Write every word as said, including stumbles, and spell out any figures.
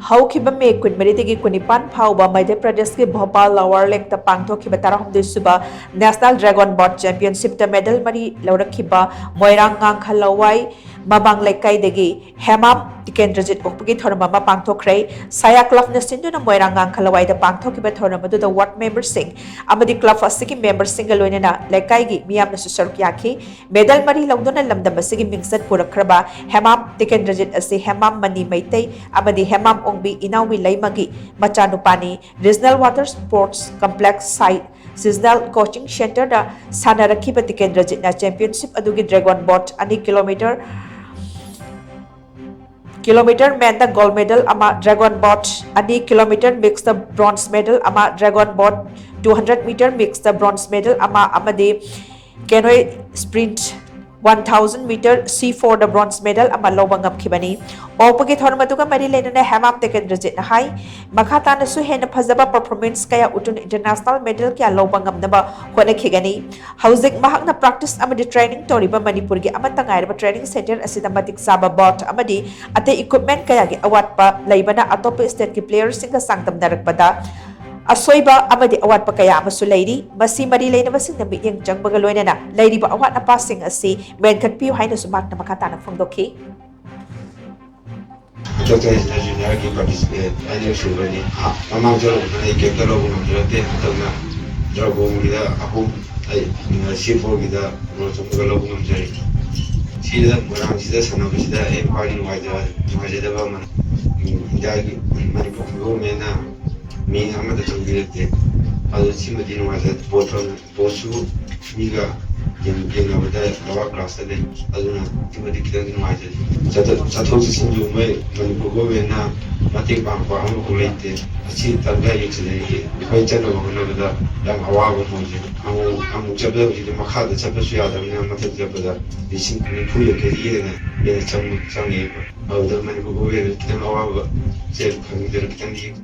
ꯍꯧꯈꯤꯕ ꯃꯦ ꯀꯨꯟꯃꯔꯤꯗꯒꯤ ꯀꯨꯟꯅꯤꯄꯥꯟ ꯐꯥꯎꯕ ꯃꯙ꯭ꯌ ꯄ꯭ꯔꯗꯦꯁꯀꯤ ꯚꯣꯄꯥꯜ ꯂꯋꯥꯔ ꯂꯦꯛꯇ ꯄꯥꯡꯊꯣꯛꯈꯤꯕ ꯇꯔꯥꯍꯨꯝꯗꯣꯏ ꯁꯨꯕ ꯅꯦꯁꯅꯦꯜ ꯗ꯭ꯔꯦꯒꯣꯟ ꯕꯣꯠ ꯆꯦꯝꯄꯤꯌꯟꯁꯤꯞꯇ ꯃꯦꯗꯜ ꯃꯔꯤ ꯂꯧꯔꯛꯈꯤꯕ ꯃꯣꯏꯔꯥꯡ ꯉꯥꯡꯈ ꯂꯋꯥꯏ ꯃꯃꯥꯡ ꯂꯩꯀꯥꯏꯗꯒꯤ ꯍꯦꯃꯥꯝ ꯇꯤꯀꯦꯟꯗ꯭ꯔꯖꯤꯠ ꯑꯣꯛꯄꯒꯤ ꯊꯧꯔꯝ ꯑꯃ ꯄꯥꯡꯊꯣꯛꯈ꯭ꯔꯦ꯫ ꯁꯥꯌꯥ ꯀ꯭ꯂꯕꯅ ꯁꯤꯟꯗꯨꯅ ꯃꯣꯏꯔꯥꯡ ꯉꯥꯡꯈ ꯂꯋꯥꯏꯗ ꯄꯥꯡꯊꯣꯛꯈꯤꯕ ꯊꯧꯔꯝ ꯑꯗꯨꯗ ꯋꯥꯔꯗ ꯃꯦꯝꯕꯔꯁꯤꯡ ꯑꯃꯗꯤ ꯀ꯭ꯂꯕ ꯑꯁꯤꯒꯤ ꯃꯦꯝꯕꯔꯁꯤꯡꯒ ꯂꯣꯏꯅꯅ ꯂꯩꯀꯥꯏꯒꯤ ꯃꯤꯌꯥꯝꯅꯁꯨ ꯁꯔꯨꯛ ꯌꯥꯈꯤ꯫ ꯃꯦꯗꯜ ꯃꯔꯤ ꯂꯧꯗꯨꯅ ꯂꯝꯗꯝ ꯑꯁꯤꯒꯤ ꯃꯤꯡꯆꯠ ꯄꯨꯔꯛꯈ꯭ꯔꯕ ꯍꯦꯃꯥꯝ ꯇꯤꯀꯦꯟꯗ꯭ꯔꯖꯤꯠ ꯑꯁꯤ ꯍꯦꯃꯥꯝ ꯃꯅꯤ ꯃꯩꯇꯩ ꯑꯃꯗꯤ ꯍꯦꯃꯥꯝ ꯑꯣꯡꯕꯤ ꯏꯅꯥꯎꯕꯤ ꯂꯩꯃꯒꯤ ꯃꯆꯥꯅꯨꯄꯥꯅꯤ꯫ Regional water sports complex SAI ꯁꯤꯖꯅꯦꯜ ꯀꯣꯆꯤꯡ ꯁꯦꯟꯇꯔꯗ ꯁꯥꯟꯅꯔꯛꯈꯤꯕ ꯇꯤꯀꯦꯟꯗ꯭ꯔꯖꯤꯠꯅ ꯆꯦꯝꯄꯤꯌꯟꯁꯤꯞ ꯑꯗꯨꯒꯤ ꯗ꯭ꯔꯦꯒꯣꯟ ꯕꯣꯠ ꯑꯅꯤ ꯀꯤꯂꯣꯃꯤꯇꯔ, ꯀꯤꯂꯣꯃꯤꯇꯔ ꯃꯦꯟꯗ ꯒꯣꯜꯗ ꯃꯦꯗꯜ ꯑꯃ, ꯗ꯭ꯔꯦꯒꯣꯟ ꯕꯣꯠ ꯑꯅꯤ ꯀꯤꯂꯣꯃꯤꯇꯔ ꯃꯤꯛꯁꯇ ꯕ꯭ꯔꯣꯟꯖ ꯃꯦꯗꯜ ꯑꯃ, dragon boat two hundred metre mixed bronze medal ꯑꯃ ꯑꯃꯗꯤ canoe sprint one thousand metre C ꯐꯣꯔꯗ ꯕ꯭ꯔꯣꯟꯖ ꯃꯦꯗꯜ ꯑꯃ ꯂꯧꯕ ꯉꯝꯈꯤꯕꯅꯤ꯫ ꯑꯣꯛꯄꯒꯤ ꯊꯧꯔꯝ ꯑꯗꯨꯒ ꯃꯔꯤ ꯂꯩꯅꯅ ꯍꯦꯃꯥꯝ ꯇꯤꯀꯦꯟꯗ꯭ꯔꯖꯤꯠꯅ ꯍꯥꯏ, ꯃꯈꯥ ꯇꯥꯅꯁꯨ ꯍꯦꯟꯅ ꯐꯖꯕ ꯄꯔꯐꯣꯔꯃꯦꯟꯁ ꯀꯌꯥ ꯎꯠꯇꯨꯅ ꯏꯟꯇꯔꯅꯦꯁꯅꯦꯜ ꯃꯦꯗꯜ ꯀꯌꯥ ꯂꯧꯕ ꯉꯝꯅꯕ ꯍꯣꯠꯅꯈꯤꯒꯅꯤ꯫ ꯍꯧꯖꯤꯛ ꯃꯍꯥꯛꯅ ꯄ꯭ꯔꯥꯛꯇꯤꯁ ꯑꯃꯗꯤ ꯇ꯭ꯔꯦꯅꯤꯡ ꯇꯧꯔꯤꯕ ꯃꯅꯤꯄꯨꯔꯒꯤ ꯑꯃꯠꯇ ꯉꯥꯏꯔꯕ ꯇ꯭ꯔꯦꯅꯤꯡ ꯁꯦꯟꯇꯔ ꯑꯁꯤꯗ ꯃꯇꯤꯛ ꯆꯥꯕ ꯕꯣꯠ ꯑꯃꯗꯤ ꯑꯇꯩ ꯏꯀ꯭ꯋꯤꯞꯃꯦꯟ ꯀꯌꯥꯒꯤ ꯑꯋꯥꯠꯄ ꯂꯩꯕꯅ ꯑꯇꯣꯞꯄ ꯁ꯭ꯇꯦꯠꯀꯤ ꯄ꯭ꯂꯦꯌꯔꯁꯤꯡꯒ ꯆꯥꯡꯗꯝꯅꯔꯛꯄꯗ ꯑꯁꯣꯏꯕ ꯑꯃꯗꯤ ꯑꯋꯥꯠꯄ ꯀꯌꯥ ꯑꯃꯁꯨ ꯂꯩꯔꯤ꯫ ꯃꯁꯤ ꯃꯔꯤ ꯂꯩꯅꯕꯁꯤꯡꯅ ꯃꯤꯠꯌꯦꯡ ꯆꯪꯕꯒ ꯂꯣꯏꯅꯅ ꯂꯩꯔꯤꯕ ꯑꯋꯥꯠ ꯑꯄꯥꯁꯤꯡ ꯑꯁꯤ ꯃꯦꯟꯈꯠꯄꯤꯌꯨ ꯍꯥꯏꯅꯁꯨ ꯃꯍꯥꯛꯅ ꯃꯈꯥ ꯇꯥꯅ ꯐꯣꯡꯗꯣꯛꯈꯤ꯫ ꯍꯟꯗꯛꯇ ꯅꯦꯁꯅꯦꯜ ꯖꯨꯅꯤꯌꯔꯒꯤ ꯄꯥꯔꯇꯤꯁꯤꯄꯦꯠ ꯑꯅꯤꯔꯛ ꯁꯨꯕꯅꯤ꯫ ꯑꯍ-, ꯃꯃꯥꯡ ꯆꯠꯂꯨꯕꯗꯅ ꯑꯩ ꯀꯩꯝꯇ ꯂꯧꯕ ꯉꯝꯖꯔꯛꯇꯦ꯫ ꯍꯟꯗꯛꯅ ꯗ꯭ꯔꯥꯒꯣꯟꯒꯤꯗ ꯑꯍꯨꯝ, ꯑꯩ, ꯁꯤ ꯐꯣꯔꯒꯤꯗ ꯕ꯭ꯔꯣꯟꯖ ꯑꯃꯒ ꯂꯧꯕ ꯉꯝꯖꯔꯦ꯫ ꯁꯤꯗ ꯃꯣꯏꯔꯥꯡꯁꯤꯗ ꯁꯥꯟꯅꯕꯁꯤꯗ ꯑꯩ ꯈ꯭ꯋꯥꯏꯗꯒꯤ ꯅꯨꯡꯉꯥꯏꯖ-, ꯅꯨꯡꯉꯥꯏꯖꯗꯕ ꯑꯃꯅ, ꯎꯝ, ꯏꯟꯗꯤꯌꯥꯒꯤ, ꯃꯅꯤꯄꯨꯔꯒꯤ ꯒꯣꯔꯃꯦꯟꯅ ꯃꯤ ꯑꯃꯗ ꯆꯪꯕꯤꯔꯛꯇꯦ꯫ ꯑꯗꯨ ꯁꯤꯃꯗꯤ ꯅꯨꯡꯉꯥꯏꯖꯗꯦ꯫ ꯕꯣꯠ ꯐꯝ-, ꯕꯣꯠꯁꯨ ꯃꯤꯒ ꯌꯦꯡ-, ꯌꯦꯡꯅꯕꯗ ꯂꯋꯥꯔ ꯀ꯭ꯂꯥꯁꯇ ꯂꯩ꯫ ꯑꯗꯨꯅ ꯁꯤꯃꯗꯤ ꯈꯤꯇꯪꯗꯤ ꯅꯨꯡꯉꯥꯏꯖꯗꯦ꯫ ꯆꯠꯊꯣꯛ, ꯆꯠꯊꯣꯛ ꯆꯠꯁꯤꯟꯁꯨ ꯃꯣꯏ ꯃꯅꯤꯄꯨꯔ ꯒꯣꯔꯃꯦꯟꯅ ꯃꯇꯦꯡ ꯄꯥꯡꯕ ꯑꯃꯐꯥꯎ ꯂꯩꯇꯦ꯫ ꯑꯁꯤ ꯇꯪꯈꯥꯏ ꯌꯦꯡꯁꯤꯜꯂꯛꯏ꯫ ꯑꯩꯈꯣꯏ ꯆꯠꯅꯕ ꯍꯣꯠꯅꯕꯗ ꯌꯥꯝ ꯑꯋꯥꯕ ꯑꯃ ꯑꯣꯏꯖꯩ꯫ ꯑꯃꯨꯛ, ꯑꯃꯨꯛ ꯆꯠꯄꯗ ꯍꯧꯖꯤꯛꯇꯤ ꯃꯈꯥꯗ ꯆꯠꯄꯁꯨ ꯌꯥꯗꯕꯅꯤꯅ ꯃꯊꯛ ꯆꯠꯄꯗ ꯂꯤꯁꯤꯡ ꯅꯤꯐꯨ ꯌꯥꯡꯈꯩꯗꯒꯤ ꯍꯦꯟꯅ, ꯍꯦꯟꯅ ꯆꯪ-, ꯆꯪꯉꯦ꯫ ꯑꯗꯨꯗ ꯃꯅꯤꯄꯨꯔ ꯒꯣꯔꯃꯦꯟꯅ ꯈꯤꯇꯪ ꯑꯋꯥꯕꯁꯦ ꯐꯪꯉꯤꯗꯅ ꯈꯤꯇꯪꯗꯤ